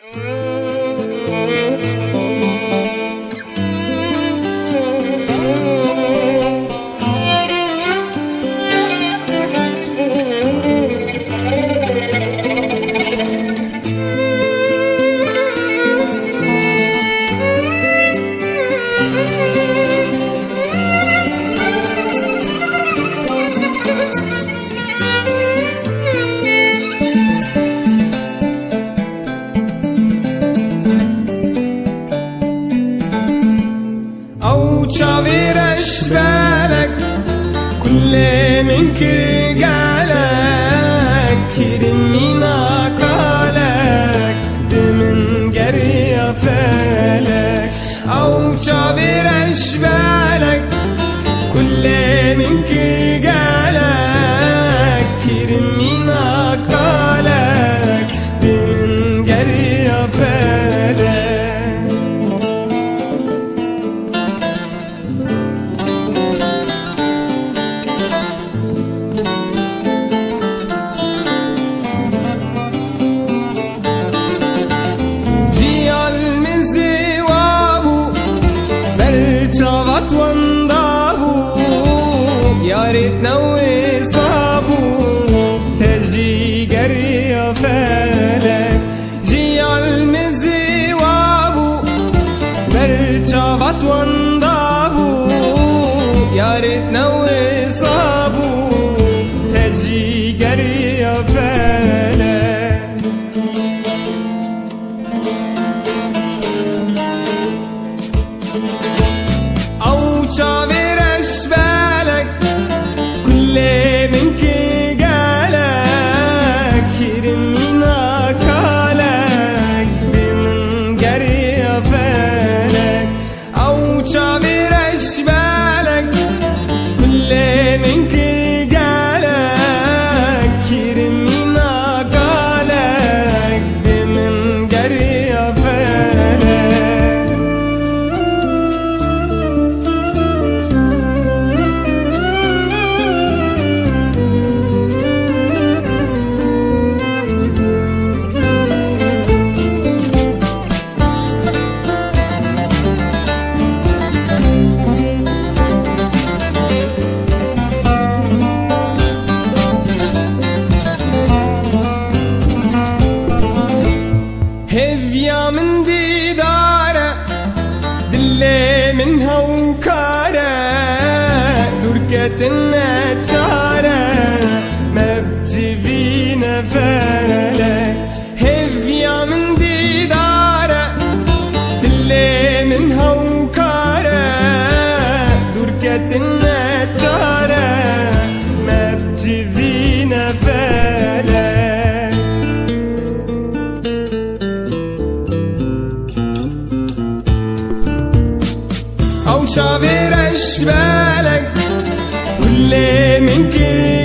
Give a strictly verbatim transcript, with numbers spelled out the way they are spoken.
Ew çavê reş belek, kulê min kir gelek, kirin mîna kalek, bi min geriya felek. Ew çavê reş belek, kulê min kir gelek, kirin mîna kalek, bi min geriya felek. Ciyan min zêwa bû, ber çavat wenda bû, yarêt newêsa bû, te jî geriya felek. Jiyan min zêwa bû, ber çavat wenda bû, yarêt newêsa bû, te jî geriya felek. Ew çavê reş belek, kulê min kir gelek, kirin mîna kalek, bi min geriya felek. Ew çavê reş belek, kulê min kir gelek, kirin mîna kalek, bi min geriya felek. Hêviya min dîdar e, dilê min hewkar e, dûrketin neçar e, me bi civîne felek. Hêviya min dîdar e, dilê min hewkar e, dûrketin neçar e, me bi civîne felek. Ew çavê reş belek, kulê min kir